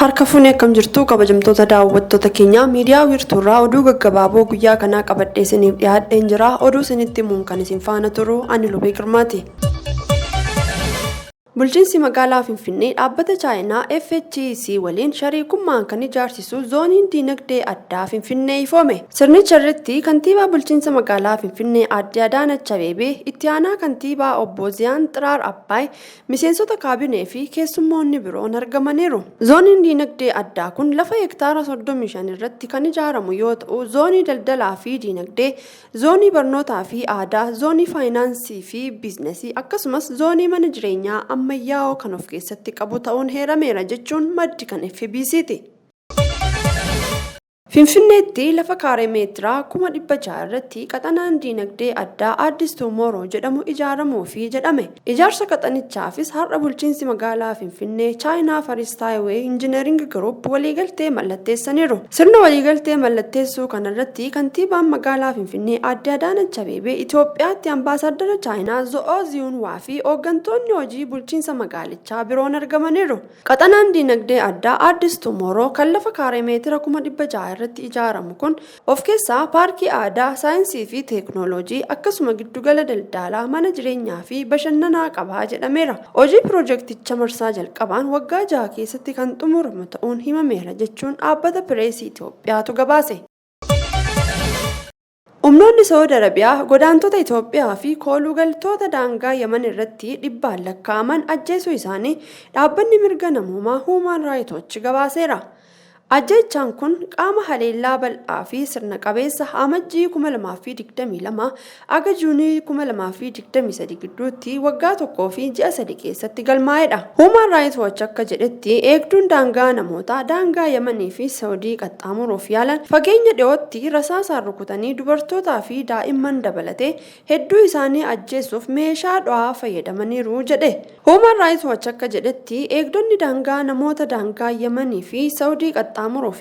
Harka fuunee akkam jirtu, kabajamtoota daawwattoota keenya miidiyaa wiirtuurraa? Oduu gaggabaaboo guyyaa kanaa qabadhee isiniif dhiyaadheen jira. Oduu isinitti himuun kan isin faana turu ani Lubee Girmaati. Bulchiinsi magaalaa Finfinnee dhaabbata Chaayinaa FHEC waliin shariikummaan kan ijaarsisu zooniin diinagdee addaa Finfinnee ifoome. Sirnicha irratti kantiibaa bulchiinsa magaalaa Finfinnee Aadde Adaanach Abeebee, itti aanaa kantiibaa obbo Ziyaan Xiraar Abbaay, miseensota kaabinee fi keessummoonni biroon argamaniiru. Zooniin diinagdee addaa kun lafa hektaara 35 irratti kan ijaaramu yoo ta'u, zoonii daldalaa fi diinagdee, zoonii barnootaa fi aadaa, zoonii faayinaansii fi biiznasii, akkasumas zoonii mana jireenyaa ammayyaa'oo kan of keessatti qabu ta'uun heerameera jechuun maddi kan FBCti. Finfinneetti lafa kaaree meetiraa 600,000 irratti qaxanaan diinagdee addaa Addis Tomorrow jedhamu ijaaramuufi jedhame. Ijaarsa qaxanichaafis har'a bulchiinsi magaalaa Finfinnee Chaayinaa First Highway Engineering Group waliigaltee mallatteessaniiru. Sirna waliigaltee mallatteessuu kanarratti kantiibaan magaalaa Finfinnee Aadde Adaanach Abeebee, Itoophiyaatti ambaasaaddara Chaayinaa Zo'oo Ziyuunwaa fi hooggantoonni hojii bulchiinsa magaalichaa biroon argamaniiru. Qaxanaan diinagdee addaa Addis Tomorrow kan lafa kaaree meetira 600,000 irratti ijaaramu kun of keessaa paarkii aadaa, saayinsii fi teeknooloojii, akkasuma giddugala daldalaa, mana jireenyaa fi bashannanaa qabaa jedhameera. Hojii pirojekticha marsaa jalqabaan waggaa 6 keessatti kan xumuramu ta'uun himameera jechuun dhaabbata pireesii Itoophiyaatu gabaase. Humnoonni Sa'ud Arabiyaa godaantota Itoophiyaa fi koolugaltoota daangaa Yaman irratti dhibbaan lakkaa'aman ajjeesuu isaanii dhaabbanni mirga namoomaa Human Rights Watch gabaaseera. Ajjeechaan kun qaama haleellaa bal'aa fi sirna qabeessa Amajjii 2022 aga Juunii 2023 gidduutti waggaa tokkoo fi ji'a 3 keessatti galmaa'edha. Human Rights Watch akka jedhetti, eegduun daangaa namoota daangaa Yamanii fi Saudii qaxxaamuruuf yaalan fageenya dhiyootti rasaasaan rukutanii dubartootaa fi daa'imman dabalatee hedduu isaanii ajjeesuuf meeshaa dho'aa fayyadamaniiru jedhe. Human Rights Watch akka jedhetti, eegdonni daangaa namoota daangaa Yamanii fi Saudii qaxxaamuruuf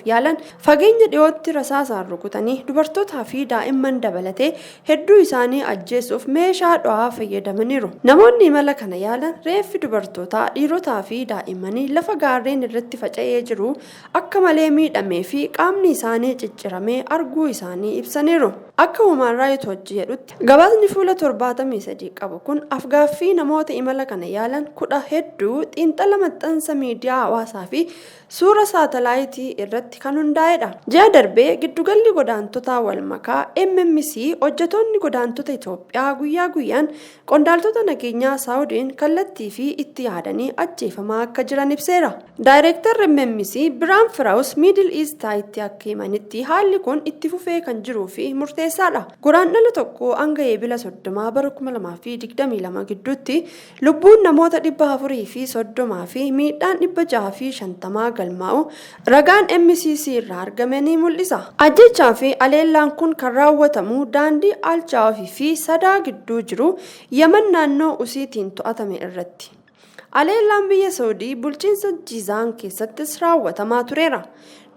yaalan fageenya dhiyootti rasaasaan rukutanii dubartootaa fi daa'imman dabalatee hedduu isaanii ajjeesuuf meeshaa dho'aa fayyadamaniiru. Namoonni imala kana yaalan reeffi dubartootaa, dhiirotaa fi daa'immanii lafa gaarreen irratti faca'ee jiru akka malee miidhamee fi qaamni isaanii cicciramee arguu isaanii ibsaniiru. Akka Human Rights Watch jedhutti, gabaasni fuula 73 qabu kun afgaaffii namoota imala kana yaalan kudha hedduu, xiinxala maxxansa miidiyaa hawaasaa fi suura saatalaayitii irratti kan hundaa'edha. Ji'a darbe giddugalli godaantotaa walmakaa MMC hojjetoonni godaantota Itoophiyaa guyyaa guyyaan qondaaltota nageenyaa Saawudiin kallattii fi itti yaadanii ajjeefamaa akka jiran ibseera. Daayireektarri MMC Biraan Firaawus Middle East Eyetti akka himanitti, haalli kun itti fufee kan jiruu fi murteessaadha. Guraandhala 1 hanga Eebila 30 bara 2022 gidduutti lubbuun namoota 430 fi miidhaan 650 galmaa'uu ragaan MCC irraa argame ni mul'isa. Ajjeechaa fi haleellaan kun kan raawwatamu daandii Al-Jaawf fi Sadaa gidduu jiru Yaman naannoo Husiitiin to'atame irratti. Haleellaan biyya Saudii bulchiinsa Jizaan keessattis raawwatamaa tureera.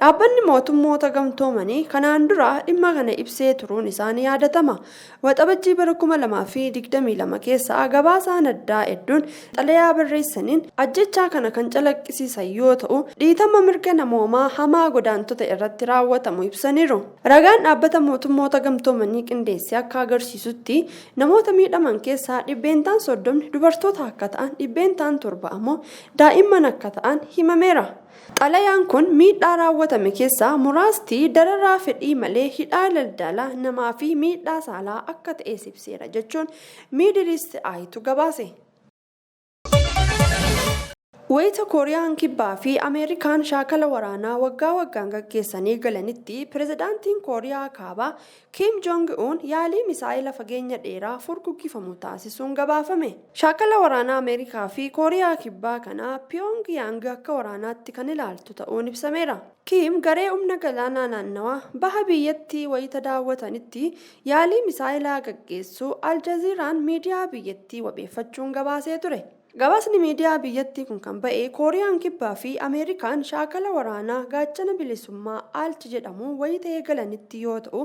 Dhaabbanni Mootummoota Gamtoomanii kanaan dura dhimma kana ibsee turuun isaa ni yaadatama. Waxabajjii bara 2022 keessa gabaasaan addaa hedduun xalayaa barreessaniin ajjechaa kana kan calaqqisiisan yoo ta'u, dhiitama mirga namoomaa hamaa godaantota irratti raawwatamu ibsaniiru. Ragaan Dhaabbata Mootummoota Gamtoomanii qindeesse akka agarsiisutti, namoota miidhaman keessaa dhibbeentaan 30 dubartoota akka ta'an, dhibbeentaan 7 ammoo daa'imman akka ta'an himameera. Xalayaan kun miidhaa raawwatame keessaa muraasti dararaa fedhii malee, hidhaa, daldala namaa fi miidhaa saalaa akka ta'es ibseera jechuun Middle East Eyetu gabaase. Wayita Kooriyaan Kibbaa fi Ameerikaan shaakala waraanaa waggaa waggaan gaggeessanii galanitti Pirezidaantiin Kooriyaa Kaabaa Kiim Joong Un yaalii misaa'ela fageenya dheeraa furguggifamu taasisuun gabaafame. Shaakala waraanaa Ameerikaa fi Kooriyaa Kibbaa kana Piyoong Yaang akka waraanaatti kan ilaaltu ta'uun ibsameera. Kiim garee humna galaanaa naannawaa baha biyyattii wayita daawwatanitti yaalii misaa'elaa gaggeessuu Aljaziiraan miidiyaa biyyattii wabeeffachuun gabaasee ture. Gabaasni miidiyaa biyyattii kun kan ba'e Kooriyaan Kibbaa fi Ameerikaan shaakala waraanaa Gaachana Bilisummaa Aalchi jedhamu wayita eegalanitti yoo ta'u,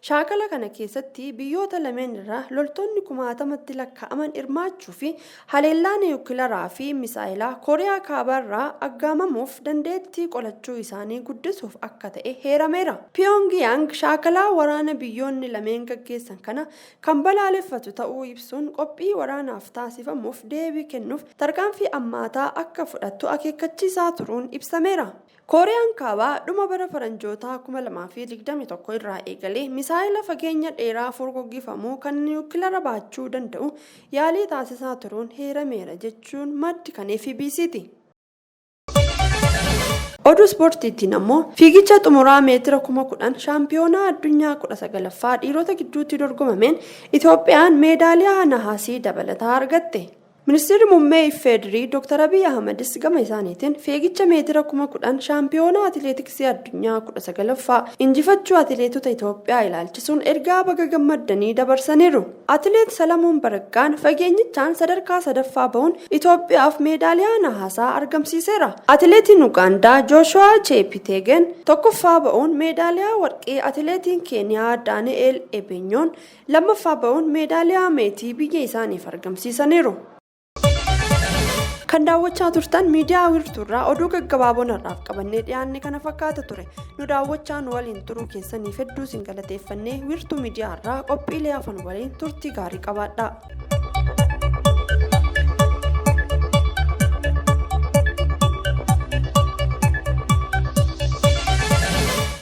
shaakala kana keessatti biyyoota lameen irraa loltoonni kumaatamatti lakkaa'aman hirmaachuu fi haleellaa niwukilaraa fi misaayilaa Kooriyaa Kaabaarraa aggaamamuuf dandeettii qolachuu isaanii guddisuuf akka ta'e heerameera. Piyoongiyaang shaakalaa waraana biyyoonni lameen gaggeessan kana kan balaaleffatu ta'uu ibsuun qophii waraanaaf taasifamuuf deebii kennuuf tarkaanfii ammaataa akka fudhattu akeekkachiisaa turuun ibsameera. Kooriyaan Kaabaa dhuma bara faranjootaa 2021 irraa eegalee misaayila fageenya dheeraa furguggifamu kan niwukilara baachuu danda'u yaalii taasisaa turuun heerameera jechuun maddi kan FBCti. Oduu ispoortiitiin ammoo fiigicha xumuraa meetira 10,000 shaampiyoonaa addunyaa 19ffaa dhiirota gidduutti dorgomameen Itoophiyaan meedaaliyaa nahaasii dabalataa argatte. Ministeerri muummee Ifeedirii Dr. Abiy Ahmedis gama isaaniitiin fiigicha meetira 10,000 shaampiyoonaa atileetiksii addunyaa 19ffaa injifachuu atileetota Itoophiyaa ilaalchisuun ergaa baga gammaddanii dabarsaniiru. Atileet Salamoon Baraggaan fageenyichaan sadarkaa sadaffaa bahuun Itoophiyaaf meedaaliyaa nahaasaa argamsiiseera. Atileetiin Ugaandaa Jooshuwaa Cheepiteegen tokkoffaa ba'uun meedaaliyaa warqee, atileetiin Keeniyaa Daani'eel Ebenyoon lammaffaa ba'uun meedaaliyaa meetii biyya isaaniif argamsiisaniiru. Kan daawwachaa turtan miidiyaa Wiirtuurraa oduu gaggabaaboon har'aaf qabannee dhiyaanne kana fakkaata ture. Nu daawwachaa nu waliin turuu keessaniif hedduu isin galateeffannee, Wiirtuu Miidiyaa irraa qophiilee hafan waliin turtii gaarii qabaadhaa.